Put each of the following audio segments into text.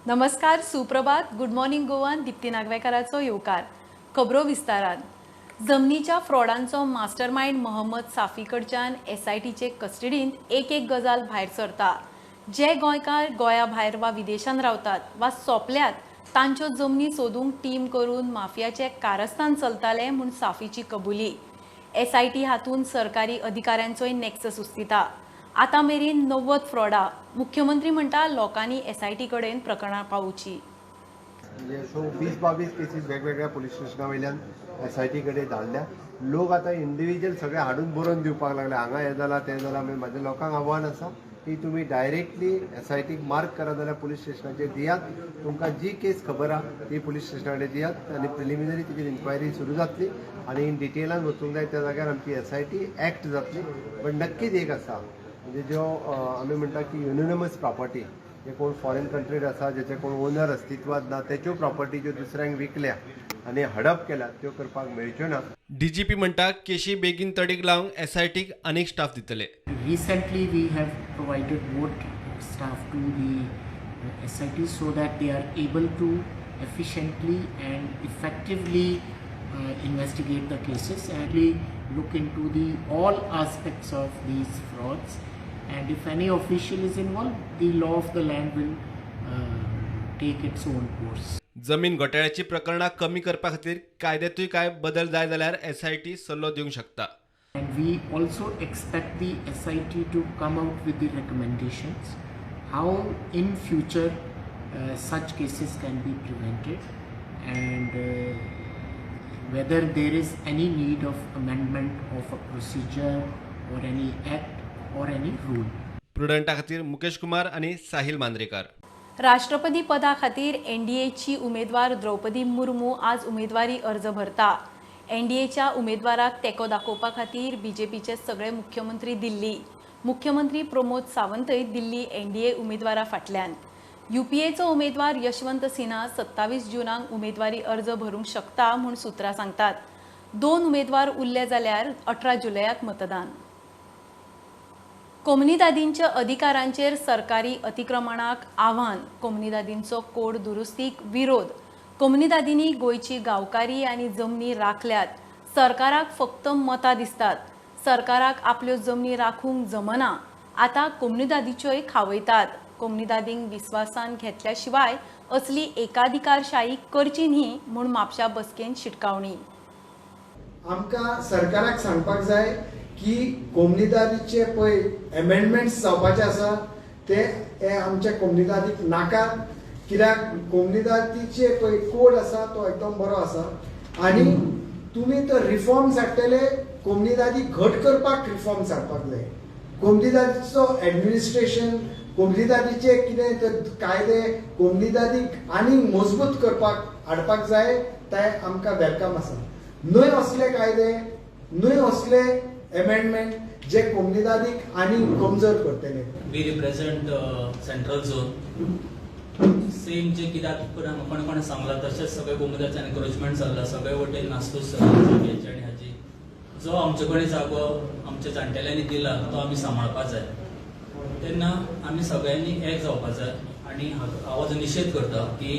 नमस्कार, सुप्रभात. Good morning गोवान दिप्ती नागवेकाराचो येवकार. खबरो विस्तारान. जमनीच्या फ्रॉडांचो मास्टरमायंड मोहम्मद साफी कडच्यान एसआयटीचे कस्टडींत एक एक गजाल भायर सरता. जे गोंयकार गोंया भायर वा विदेशांत रावतात वा सोंपल्यात, तांच्यो जमनी सोदूंक टीम करून माफियाचे कारस्थान चलताले म्हूण साफीची कबुली. एसआयटी हातूंत सरकारी अधिकाऱ्यांचोय नेक्सस उस्तिता. आतां मेरेन 90 फ्रॉडां. मुख्यमंत्री म्हणटा, लोकांनी एसआयटी कडेन प्रकरणां पावोवची. म्हणजे सो 20-22 केसीस वेगवेगळ्या पुलीस स्टेशना वयल्यान एसआयटी कडेन धाडल्या. लोक आतां इंडिव्हिज्युअल सगळे हाडून बरोवन दिवपाक लागले, हांगा हें जालां, तें जालां. मागीर म्हाज्या लोकांक आव्हान आसा की तुमी डायरेक्टली एसआयटीक मार्क करा जाल्यार पुलीस स्टेशनाचेर दियात. तुमकां जी केस खबर आहा ती पुलीस स्टेशना कडेन दियात आनी प्रिलिमिनरी तेजेर इन्क्वायरी सुरू जातली आनी इन डिटेलान वचूंक जाय त्या जाग्यार आमची एसआयटी एक्ट जातली. बट नक्कीच एक आसा, म्हणजे ज्यो आमी म्हणटा की युनिनमस प्रॉपर्टी, जे कोण फॉरेन कंट्रीत आसा, जेचे कोण ओनर अस्तित्वात ना, तेच्यो प्रॉपर्टी ज्यो दुसऱ्यांक विकल्या आनी हडप केल्या, त्यो करपाक मेळच्यो ना. डीजीपी म्हणटा, केशी बेगीन तडीक लावंक एसआयटीक आनीक स्टाफ दितले. Recently, we have provided more staff to the SIT so that they are able to efficiently and effectively investigate the cases and really look into the all aspects of these frauds. And if any official is involved, the law of the land will take its own course. जमीन घोटाळ्याची प्रकरणां कमी करपा खातीर कायद्यांतूय कांय बदल जाय जाल्यार SIT सल्लो दिवंक शकता. And we also expect the SIT to come out with the recommendations how in future such cases can be prevented and whether there is any need of amendment of a procedure or any act or any rule. प्रुडंटा खातीर मुकेश कुमार आनी साहिल मांद्रेकार. राष्ट्रपती पदा खातीर एनडीएची उमेदवार द्रौपदी मुर्मू आज उमेदवारी अर्ज भरता. एनडीएच्या उमेदवाराक तेंको दाखोवपा खातीर बीजेपीचे सगळे मुख्यमंत्री दिल्ली. मुख्यमंत्री प्रमोद सावंतय दिल्ली एनडीए उमेदवारा फाटल्यान. युपीएचो उमेदवार यशवंत सिन्हा 27 जुनाक उमेदवारी अर्ज भरूंक शकता म्हूण सुत्रां सांगतात. दोन उमेदवार उरले जाल्यार 18 जुलयाक मतदान. कोमुनिदादींच्या अधिकारांचेर सरकारी अतिक्रमणाक आव्हान. कोमुनिदादींचो कोड दुरुस्तीक विरोध. कोमुनिदादींनी गोंयची गांवकारी आनी जमनी राखल्यात. सरकाराक फक्त मतां दिसतात. सरकाराक आपल्यो जमनी राखूंक जमना. आतां कोमुनिदादीच्योय खावयतात. कोमुनिदादींक विस्वासान घेतल्या शिवाय असली एकाधिकारशाही करची न्ही म्हूण म्हापशा बसकेन शिटकावणी. आमकां सरकाराक सांगपाक जाय की कोमुनिदादीचे पळय एमेंडमेंट्स जावपाचे आसा, ते हे आमच्या कोमुनिदादीक नाकात. कित्याक कोमुनिदादीचे पळय कोड आसा तो एकदम बरो आसा आनी तुमी तर रिफॉर्म्स हाडटले, कोमुनिदादी घट करपाक रिफॉर्म्स हाडपाक जाय. कोमुनिदादीचो एडमिनिस्ट्रेशन, कोमुनिदादीचे कितें ते कायदे कोमुनिदादीक आनी मजबूत करपाक हाडपाक जाय, ते आमकां welcome आसा. न्हय असले कायदे, न्हय असले एमेंडमेंट जे कोमुनिदादीक आनी कमजोर करतले. We represent central zone. Same जे कित्याक कोण कोणें सांगलां तशेंच सगळे कोमुनिदादीचें एनक्रोचमेंट चल्लां सगळे वटेन, नासतूच जाग्याची. आनी हाजी जो आमचे कडेन जागो आमच्या जाणटेल्यांनी दिला तो आमी सांबाळपा जाय. तेन्ना आमी सगळ्यांनी एक जावपा जाय आनी हांव जो निशेध करता की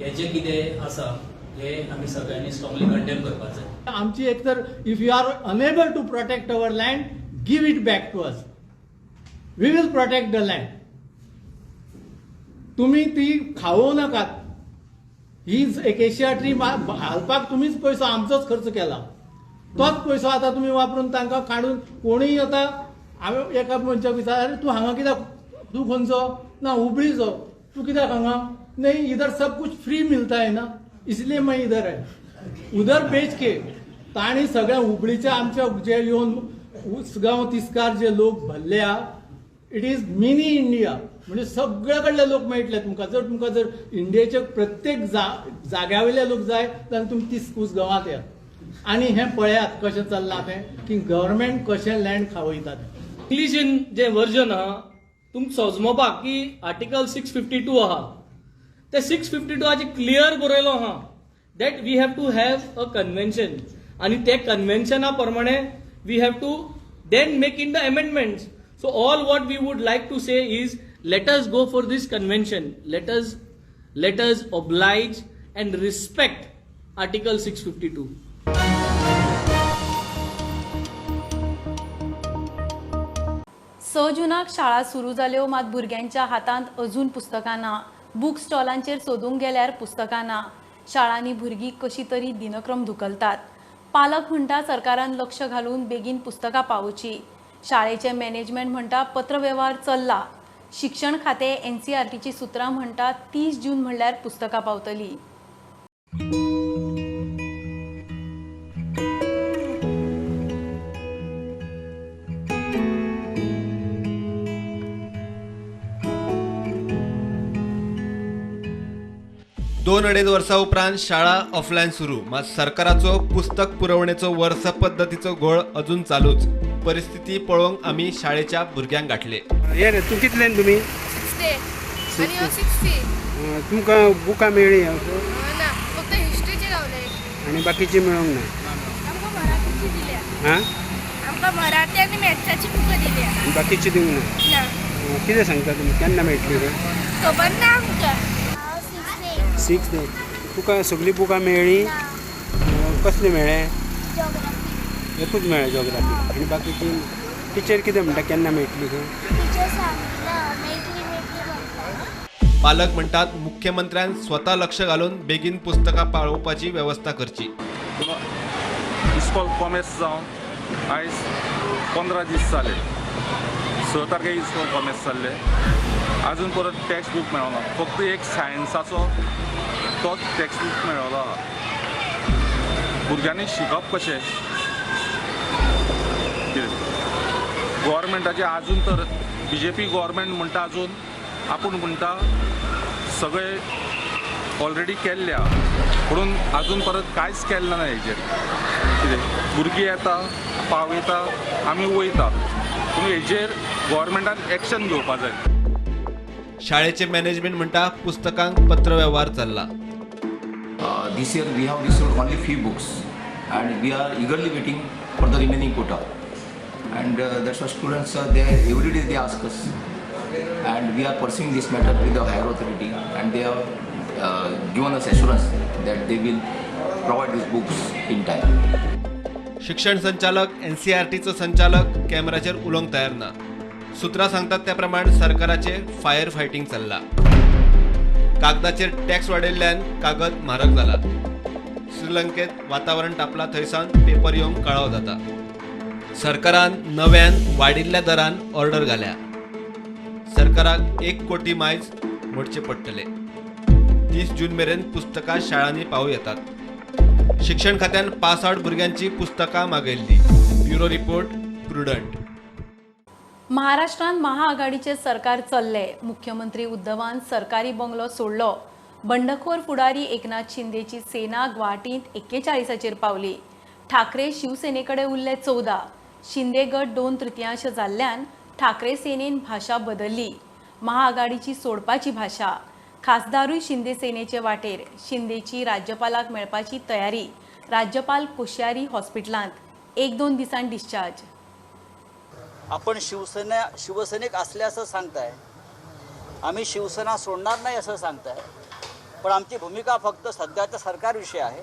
हे जे कितें आसा हे आमी सगळ्यांनी स्ट्रॉंगली कंडेम करपा जाय. आमची एक तर if you are unable to protect our land, give it back to us. We will protect the land. तुम्ही ती खावोवं नाकात. ही एकेशिया ट्री घालपाक तुमीच पयसो आमचोच खर्च केला. तोच पयसो आतां तुमी वापरून तांकां काडून कोणूय आतां हांवें एका मनशाक विचार, "अरे, तूं हांगा कित्याक? तूं खंयचो?" "ना, हुबळीचो." "तूं कित्याक हांगा?" "नहीं, इधर सब कुछ फ्री मिलता है ना, इसलिए मैं इधर है." उधर बेच के ताणी सगळ्या हुबळीच्या आमच्या जे येवन उसगांव, तिस्कार जे लोक भरल्या, it is mini India. म्हणजे सगळे कडले लोक मेळटले तुमकां. जर तुमकां जर इंडियेचे प्रत्येक जाग्या वयले लोक जाय जाल्यार तुमी तीस उसगांवांत येयात आनी हें पळयात कशें चल्लां तें, की गव्हर्मेंट कशें लँड खावयता तें. इंग्लिशीन जे वर्जन आहा, तुमकां समजोवपाक की आर्टिकल 652 आहा, ते 652 हाचे क्लियर बरयलो आहा that we have to have a convention आनी ते कन्व्हेन्शना प्रमाणे we have to then make in the amendments. So all what we would like to say is, let us go for this convention. Let us Let us oblige and respect Article 652. स जुनाक शाळा सुरू जाल्यो, मात भुरग्यांच्या हातांत अजून पुस्तकां ना. बूक स्टॉलांचेर सोदूंक गेल्यार पुस्तकां ना. शाळांनी भुरगीं कशी तरी दिनक्रम धुकलतात. पालक म्हणटा सरकारान लक्ष घालून बेगीन पुस्तकां पावोवची. शाळेचें मॅनेजमेंट म्हणटा पत्रवेव्हार चल्ला. शिक्षण खातें एनसीआरटीची सुत्रां म्हणटा 30 जून म्हणल्यार पुस्तकां पावतली. दोन अडेज वर्सां उपरांत शाळा ऑफलायन सुरू, मात सरकाराचो पुस्तक पुरवणेचो वर्स पद्दतीचो घोळ अजून चालूच. परिस्थिती पळोवंक आमी शाळेच्या भुरग्यांक गाठले. हे रे, तूं कितल्यान तुमी? 60 आनी हांव 60. तुमकां बुकां मेळ्ळी? ना, फक्त हिस्ट्रीचे गावले. आनी बाकीची मेळोंक ना? आमकां मराठीची दिल्या. हां, आमकां मराठी आनी मॅथ्साची बुकां दिल्या. आनी बाकीची दिवंक ना? ना. कितें सांगता तुमी, केन्ना मेळटली रे? खबर ना आमकां. 6 डे. तुका सगळीं बुकां मेळ्ळी? कसली मेळ्ळे? एकूच मेळ्ळें जॉग्राफी. आनी बाकीची टिचर कितें म्हणटा, केन्ना मेळटली खंय? पालक म्हणटात मुख्यमंत्र्यान स्वता लक्ष घालून बेगीन पुस्तकां पावोवपाची वेवस्था करची. इस्कॉल कॉमेस जावन आयज 15 दीस जाले. 6 तारखेक इस्कॉल कॉमेस जाल्ले, आजून परत टॅक्स्ट बूक मेळना. फक्त एक सायन्साचो तोच टॅक्स्ट बूक मेळ्ळो आहा. भुरग्यांनी शिकप कशें? कितें गोवोरमेंटाचें आजून तर बीजेपी गोवोरमेंट म्हणटा, आजून आपूण म्हणटा सगळे ऑलरेडी केल्ले आहा, म्हणून आजून परत कांयच केल्लें ना हेजेर. कितें भुरगीं येता पावयता आमी वयता, पूण हेजेर गोवोरमेंटान एक्शन घेवपा जाय. शाळेचे मॅनेजमेंट म्हणटा पुस्तकांक पत्रवेव्हार चल्ला. This year we have received only few books and we are eagerly waiting for the remaining quota. And that's why students are there every day, they ask us, and we are pursuing this matter with the higher authority, and they have given us assurance that they will provide these books in time. शिक्षण संचालक, एनसीआरटीचो संचालक कॅमेराचेर उलोवंक तयार ना. सुत्रां सांगतात त्या प्रमाण सरकाराचे फायर फायटींग चल्ला. कागदाचेर टॅक्स वाडयल्ल्यान कागद म्हारग जाला. श्रीलंकेत वातावरण तापला, थंयसावन पेपर येवंक कळाव जाता. सरकारान नव्यान वाडिल्ल्या दरान ऑर्डर घाल्या. सरकाराक 1 कोटी मायज मोडचे पडटले. 30 जून मेरेन पुस्तकां शाळांनी पावूं येतात. शिक्षण खात्यान पास आवट भुरग्यांची पुस्तकां मागयल्ली. Bureau report, Prudent. महाराष्ट्रांत महाआघाडीचे सरकार चल्ले. मुख्यमंत्री उद्धवान सरकारी बंगलो सोडलो. बंडखोर फुडारी एकनाथ शिंदेची सेना गुवाहाटींत 41 पावली. ठाकरे शिवसेनेकडे उरले 14. शिंदे गट 2/3 जाल्ल्यान ठाकरे सेनेन भाशा बदलली. महाआघाडीची सोडपाची भाशा. खासदारूय शिंदे सेनेचे वाटेर. शिंदेची राज्यपालाक मेळपाची तयारी. राज्यपाल कोश्यारी हॉस्पिटलांत 1-2 दिसांनी डिस्चार्ज. आपण शिवसैनिक असले असं सांगताय, आम्ही शिवसेना सोडणार नाही असं सांगताय, पण आमची भूमिका फक्त सध्याच्या सरकारविषयी आहे.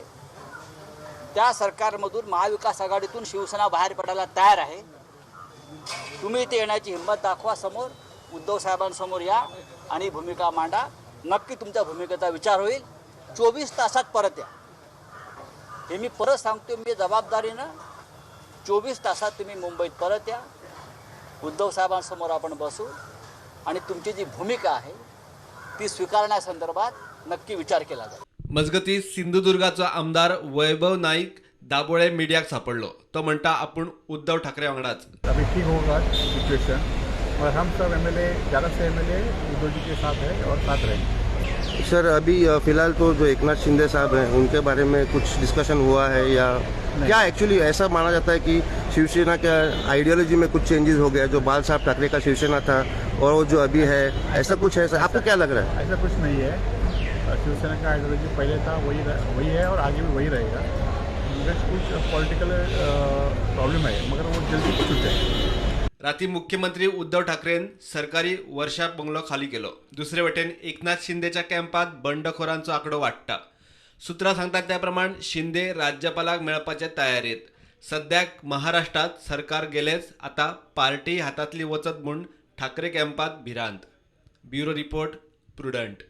त्या सरकारमधून महाविकास आघाडीतून शिवसेना बाहेर पडायला तयार आहे. तुम्ही इथे येण्याची हिंमत दाखवा, समोर उद्धव साहेबांसमोर या आणि भूमिका मांडा. नक्की तुमच्या भूमिकेचा विचार होईल. 24 तासात परत या, हे मी परत सांगतो. मी जबाबदारीनं 24 तासात तुम्ही मुंबईत परत या. उद्धव साहेबांसमोर आपण बसू आणि तुमची जी भूमिका आहे ती स्वीकारण्यासंदर्भात नक्की विचार केला जाईल. मजगती सिंधुदुर्गाचो आमदार वैभव नाईक दाबोळे मिडियाक सापडलो. तो म्हणटा आपूण उद्धव ठाकरे वांगडाच. अभी ठीक होगा सिचुएशन और हम सब एमएलए, ज़्यादा से एमएलए उद्धव जी के साथ है और साथ रहेंगे. सर, अभी फिलहाल तो जो एकनाथ शिंदे साहब हैं उनके बारे में कुछ डिस्कशन हुआ है या क्या? एक्चुअली ऐसा माना जाता है कि शिवसेना का आइडियोलॉजी में कुछ चेंजेस हो गया, जो बाल साहब ठाकरे का शिवसेना था और वो जो अभी है, ऐसा कुछ है? आपको क्या लग रहा है? ऐसा कुछ नहीं है. शिवसेना का आइडियोलॉजी पहले था वही वही है और आगे भी वही रहेगा. मगर कुछ पॉलिटिकल प्रॉब्लम है, मगर वो जल्दी छूट जाएगी. राती मुख्यमंत्री उद्धव ठाकरेन सरकारी वर्षा बंगलो खाली केलो. दुसरे वटेन एकनाथ शिंदेच्या कॅम्पात बंडखोरांचो आंकडो वाडटा. सुत्रां सांगतात त्या प्रमाण शिंदे राज्यपालाक मेळपाचे तयारेत. सद्याक महाराष्ट्रात सरकार गेलेच, आता पार्टी हातांतली वचत म्हूण ठाकरे कॅम्पात भिरांत. Bureau report, Prudent.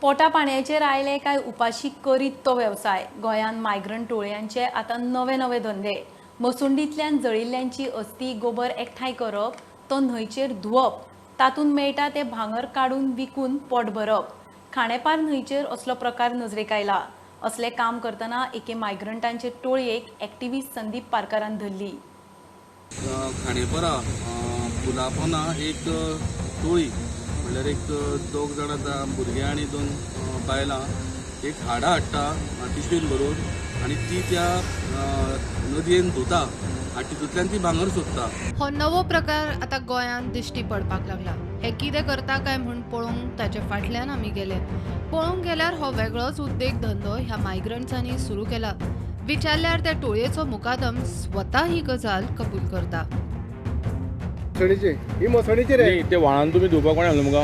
पोटा पाणयाचेर आयले काय उपाशी करीत तो वेवसाय. गोंयांत मायग्रंट टोळयांचे आतां नवे नवे धंदे. मसुंडींतल्यान जळिल्ल्यांची अस्थी गोबर एकठांय करप, तो न्हंयचेर धुवप, तातूंत मेळटा ते भांगर काडून विकून पोट भरप. खांडेपार न्हंयचेर असलो प्रकार नजरेक आयला. असलें काम करतना एके मायग्रंटांचे टोळयेक एक्टिविस्ट संदीप पारकारान धरली. खांडेपारा पुलापोना एक टोळी म्हणल्यार एक दोग जाणां भुरगे आनी दोन बायलां एक हाडां हाडटा पिशवेन भरून आनी ती त्या नदयेन धुता आनी तितूंतल्यान ती भांगर सोदता. हो नवो प्रकार आतां गोंयांत दिश्टी पडपाक लागला. हे कितें करता काय म्हूण पळोवंक ताचे फाटल्यान आमी गेले. पळोवंक गेल्यार हो वेगळोच उद्देग धंदो ह्या मायग्रंट्सांनी सुरू केला. विचारल्यार त्या टोळयेचो मुकादम स्वता ही गजाल कबूल करता. ही मसणीची रे ते व्हाळान तुमी धुवपाक कोणें घालूं मुगा?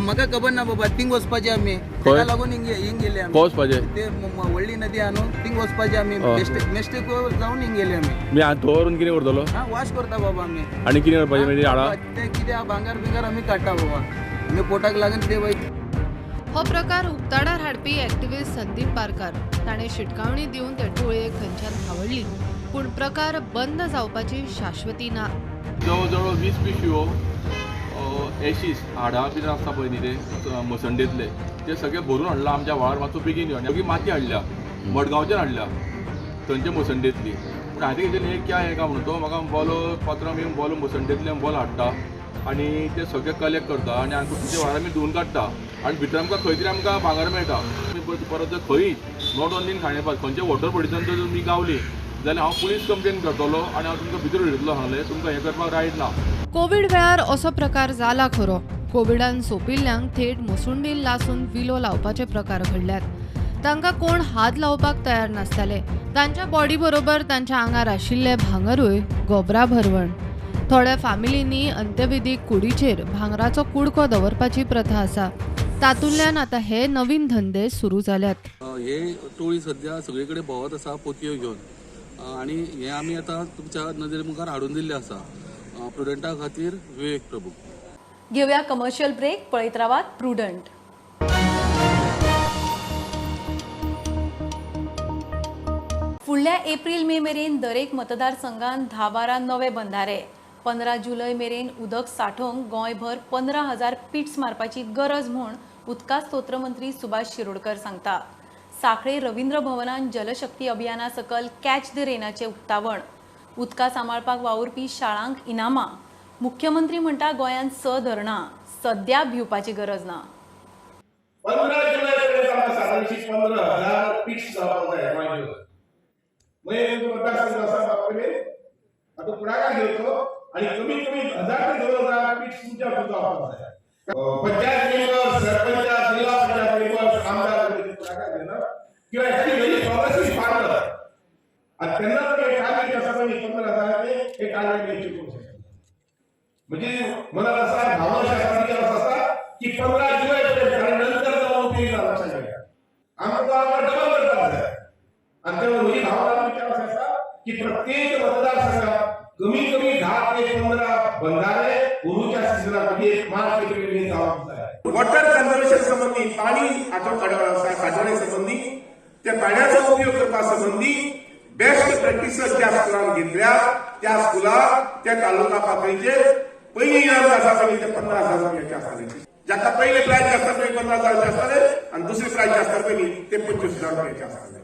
म्हाका खबर ना बाबा, थिंग वचपाचें आमी, ताका लागून हिंग गेले आमी. वचपाचें ते व्हडली नदी आहा न्हू, थिंग वचपाचें आमी, मिस्टेक जावन हिंग गेले आमी. मी दवरून कितें करतलो? हा, वॉश करता बाबा आमी. आनी कितें करपाचें मागीर हाडा? ते कितें भांगर बिंगर आमी काडटा बाबा, आमी पोटाक लागून ते. हो प्रकार उक्ताडार हाडपी एक्टिविस्ट संदीप पारकार ताणें शिटकावणी दिवन ते टोळयेक थंयच्यान धांवडली, पूण प्रकार बंद जावपाची शाश्वती ना. जवळ जवळ 20 पिशव्यो एशीस हाडां बी आसता पळय न्ही ते मसंडेंतले ते सगळे भरून हाडला आमच्या व्हाळार. मातसो बेगीन यो. सगळी माती हाडल्या, मडगांवच्यान हाडल्या थंयच्या मसंडेंतली. पूण हांवें कितें हें क्या हें काय म्हणून तो म्हाका बोलो पात्रांव येवन बोलो मसंडेंतल्यान बोल हाडटा आनी ते सगळे कलेक्ट करता आनी आमकां तुमच्या व्हाळार आमी धुवून काडटा आनी भितर आमकां खंय तरी आमकां भांगर मेळटा. परत जर खंय not only in Khandepar खंयच्या वॉटर बॉडीच्यान जर तुमी गावली जाल्यार हांव पुलीस कंप्लेन करतलो आनी हांव तुमकां भितर उडयतलो. सांगलें तुमकां हें करपाक रायट ना. कोवीड वेळार असो प्रकार जाला खरो. कोविडान सोंपिल्ल्यांक थेट मसुंडीन लासून विलो लावपाचे प्रकार घडल्यात. तांकां कोण हात लावपाक तयार नासताले. तांच्या बॉडी बरोबर तांच्या आंगार आशिल्ले भांगरूय गोबरा भरवण. थोड्या फामिलींनी अंत्यविधीक कुडीचेर भांगराचो कुडको दवरपाची प्रथा आसा. तातूंतल्यान आतां हे नवीन धंदे सुरू जाल्यात. हे टोळी सद्या सगळे कडेन भोंवत आसा पोतयो घेवन आनी हे आमी आतां तुमच्या नदरे मुखार हाडून दिल्ले आसा. प्रुडंटा खातीर विवेक प्रभू. घेवया कमर्शियल ब्रेक. पळयत रावात प्रुडंट. फुडल्या एप्रील मे मेरेन दरेक मतदारसंघात 10-12 नवे बंधारे. 15 जुलय मेरेन उदक सांठोवंक गोंयभर 15,000 पिट्स मारपाची गरज म्हूण उदका स्त्रोत मंत्री सुभाष शिरोडकर सांगता. साखळे रवींद्र भवनान जलशक्ती अभियाना सकल कॅच the रेनाचें उक्तावण. उदका सांबाळपाक वावुरपी शाळांक इनामां. मुख्यमंत्री म्हणटा गोंयांत 6 धरणां, सद्या भिवपाची गरज ना. 15 जुलय पर्यंत आमकां सादारणशी 15,000 पिट्स जावपाक जाय गोंयभर. मागीर मतदारसंघ आसा बापरे आतां फुडाकार घेवचो आनी कमीत कमी 1,000 ते 2,000 पिट्स तुमच्या जावपाक जाय. पंचायत मेंबर्स, सरपंच, जिल्हा पंचायत मेंबर्स, आमदार फुडाकार घेना किंवा एखादी व्हेरी प्रॉग्रेसीव फार्मर आनी तेन्ना तुमी टार्गेट आसा पळय 15,000 हे टार्गेट अचीव करूंक शकता. म्हणजे मनात आसा भावना अशी आसा विचार असो आसा की 15 जुलय पर्यंत आनी नंतर जावन उपयोग ना. लक्षात घेया, आमकां तो आमकां डबल करपाक जाय. आनी त्यामुळे म्हजी भावना विचार असो आसा की प्रत्येक मतदारसंघात कमीत कमी 10 ते 15 बंधारे ओरूच्या सिजनात म्हणजे मार्च एप्रिल मे जावपाक जाय. वॉटर कन्झर्वेशन संबंधी, पाणी सांठवणे संबंधी, त्या पाण्याचो उपयोग करपा संबंधी बेस्ट प्रॅक्टिसेस ज्या स्कुलान घेतल्या त्या स्कुलाक त्या तालुका पातळीचेर पयलीं इनाम आसा पळय ते 15,000 रुपयाचे आसताले. जाका पयले प्रायज आसता पळय 15,000 आसताले आनी दुसरे प्रायज आसता पळय ते 25,000 रुपयाचे आसताले.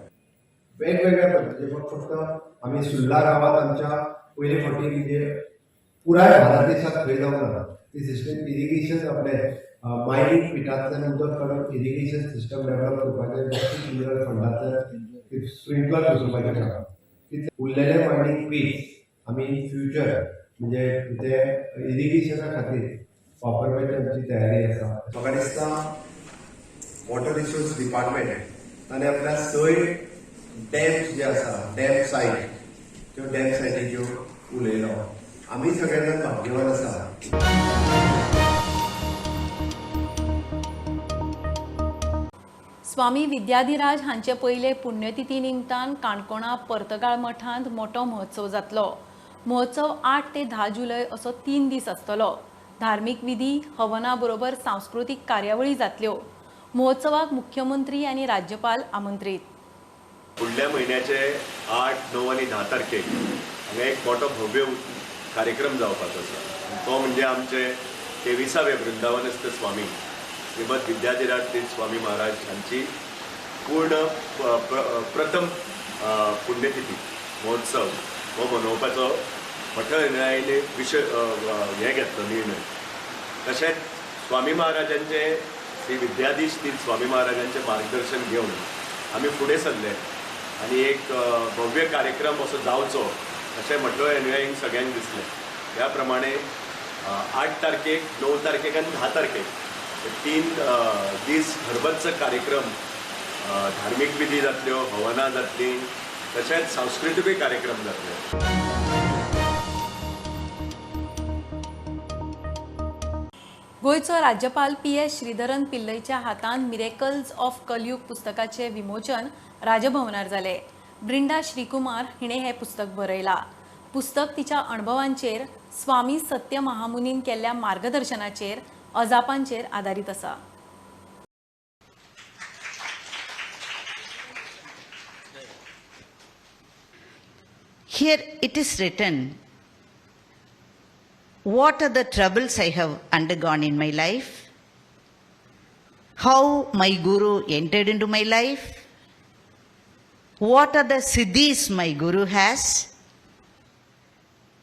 वेगवेगळ्या पद्दतीचे फक्त आमी सुर्ला गांवांत आमच्या पयले फावटी जे पुराय भारत देशांत खंय जावंक ना ती सिस्टम इरिगेशन आपले मायनींग पिटांतल्यान उदक काडून इरिगेशन सिस्टम डेवलप करपाचें मिनरल फंडांतल्यान स्प्रिंकलर बसोवपाचें काम. तितले उरलेले मायनींग पीट्स आमी इन फ्युचर म्हणजे ते इरिगेशना खातीर वापरपाची आमची तयारी आसा. म्हाका दिसता वॉटर रिसोर्स डिपार्टमेंट ताणें आपल्या 6 डॅम्स जे आसा डॅम सायट त्यो डॅम सायटीच्यो उलयलो. आमी सगळे जाण भाग्यवान आसा. स्वामी विद्याधिराज हांचे पयले पुण्यतिथी निमतान काणकोणा पर्तगाळ मठांत मोटो महोत्सव जातलो. महोत्सव 8 ते 10 जुलय असो 3 दीस आसतलो. धार्मीक विधी हवना बरोबर सांस्कृतीक कार्यावळी जातल्यो. महोत्सवाक मुख्यमंत्री आनी राज्यपाल आमंत्रीत. फुडल्या म्हयन्याचे 8, 9 आनी 10 तारखेक हांगा एक मोटो भव्य कार्यक्रम जावपाचो आसा. तो म्हणजे आमचे 23वे वृंदावनस्थ स्वामी श्रीमद विद्याधिराज तीर्थ स्वामी महाराज हांची पूर्ण प्रथम पुण्यतिथी महोत्सव हो मनोवपाचो मोठ्या निर्णयाने विशय हे घेतलो निर्णय. तशेंच स्वामी महाराजांचे श्री विद्याधीश तीर्थ स्वामी महाराजांचे मार्गदर्शन घेवन आमी फुडें सरले आनी एक भव्य कार्यक्रम असो जावचो अशें म्हटलो अनुयायींक सगळ्यांक दिसलें. त्या प्रमाणे 8 तारखेक, 9 तारखेक आनी 10 तारखेक 3 दीस भरभच्च कार्यक्रम, धार्मीक विधी जातल्यो, हवनां जातलीं, तशेंच सांस्कृतीकूय कार्यक्रम जातले. गोंयचो राज्यपाल PS Sreedharan पिल्लईच्या हातान मिरेकल्स ऑफ कलयुग पुस्तकाचे विमोचन राजभवनार जालें. ब्रिंडा श्रीकुमार हिणें हें पुस्तक बरयलां. पुस्तक तिच्या अणभवांचेर, स्वामी सत्य महामुनीन केल्ल्या मार्गदर्शनाचेर, अजापांचेर आदारीत आसा. Here it is written, what are the troubles I have undergone in my life, how my guru entered into my life, what are the siddhis my guru has,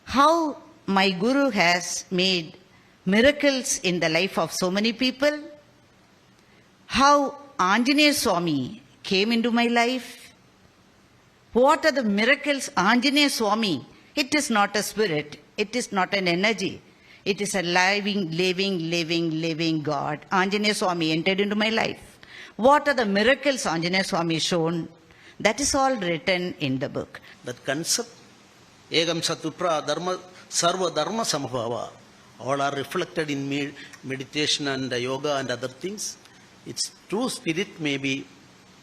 how my guru has made miracles in the life of so many people, how Anjaneya Swami came into my life, what are the miracles Anjaneya Swami. It is not a spirit, it is not an energy, it is a living, living, living, living God. Anjaneya Swami entered into my life. What are the miracles Anjaneya Swami shown? That is all written in the book. That concept, Egam Satupra Dharma, Sarva Dharma Samabhava, all are reflected in meditation and yoga and other things. Its true spirit may be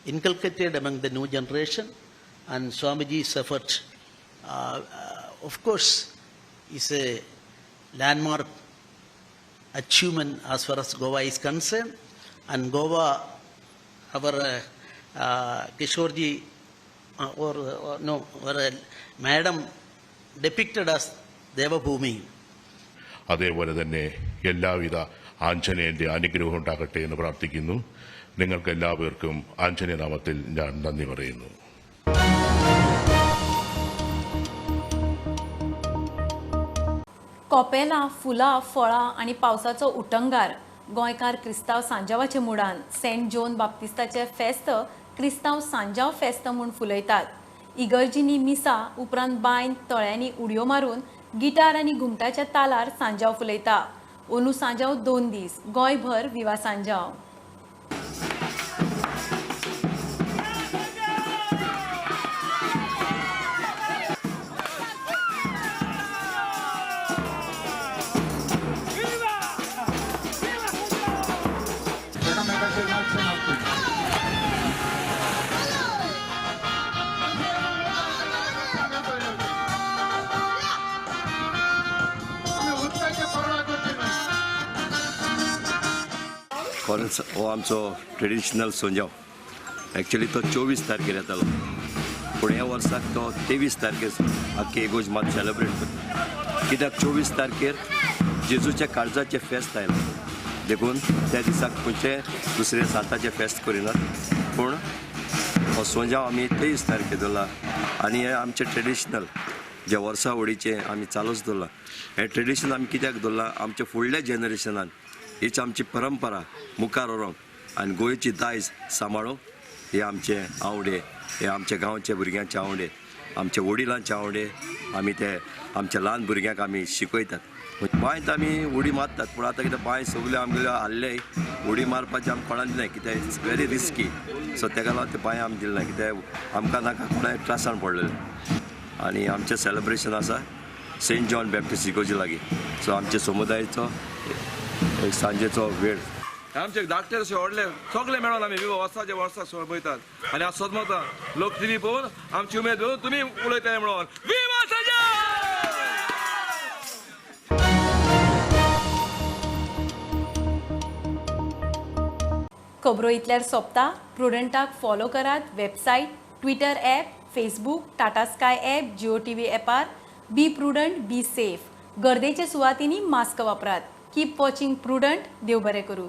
inculcated among the new generation, and Swamiji's effort, of course, is a landmark achievement as far as Goa is concerned. And Goa, our Kishorji, or Madam depicted as Devabhoomi. അതേപോലെ തന്നെ എല്ലാവിധ ആഞ്ജനേയൻ്റെ അനുഗ്രഹം ഉണ്ടാകട്ടെ എന്ന് പ്രാർത്ഥിക്കുന്നു. നിങ്ങൾക്ക് എല്ലാവർക്കും ആഞ്ജനേയ നാമത്തിൽ ഞാൻ നന്ദി പറയുന്നു. कोपेलां, फुलां, फळां आनी पावसाचो उटंगार गोंयकार क्रिस्तांव सांजावाचे मुडान सेंट जॉन बाप्तिस्ताचे फेस्त क्रिस्तांव सांजाव फेस्त म्हूण फुलयतात. इगर्जींनी मिसा उपरांत बांयन तळ्यांनी उडयो मारून गिटार आनी घुमटाच्या तालार सांजाव फुलयता. ओनू सांजाव 2 दीस, गोंयभर विवा सांजाव. हो आमचो ट्रेडिशनल सोंजाव एक्चुअली तो 24 तारखेर येतालो, पूण ह्या वर्साक तो 23 तारखेर आख्खी इगोर्ज मात सेलेब्रेट करता. कित्याक 24 तारखेर जेजूच्या काळजाचें फेस्त आयलां, देखून त्या दिसाक खंयचे दुसरे सांताचें फेस्त करिनात, पूण हो सोंजाव आमी 23 तारखेर दवरला. आनी हें आमचें ट्रेडिशनल जे वर्सा वडीचें आमी चालूच दवरलां. हें ट्रेडिशन आमी कित्याक दवरलां, आमच्या फुडल्या जनरेशनान हीच आमची परंपरा मुखार व्हरूंक आनी गोंयची दायज सांबाळूंक हे आमचे आवडे, हे आमच्या गांवच्या भुरग्यांचे आवडे, आमच्या वडिलांचे आवडे आमी ते आमच्या ल्हान भुरग्यांक आमी शिकयतात. बांयत आमी उडी मारतात, पूण आतां कितें बांय सगळ्यो आमगेल्यो हाडले, उडी मारपाचें आमकां कोणाक दिना, कित्याक it's very risky. सो तेका लागून ते बांय आमी दिले ना, कित्याक आमकां नाका कोणाक त्रासान पडलेलें. आनी आमचें सेलेब्रेशन आसा सेंट जॉन बॅप्टिस्ट इगोर्जी लागीं. सो आमच्या समुदायाचो एक सांजेचो वेळ. आमचे धाकटे अशे व्हडले सगळे मेळोन आमी विवा वर्साचे वर्सा पळयतात आनी आज सोदमता लोक टिवी पळोवन आमची उमेद घेवन तुमी उलयताय म्हणून विवा सजा. खबरो इतल्यार सोंपता. प्रुडंटाक फॉलो करात website, Twitter app, Facebook, Tata Sky app, Jio TV ॲपार. Be prudent, be safe. गर्देच्या सुवातींनी मास्क वापरात. Keep watching Prudent. देव बरें करूं.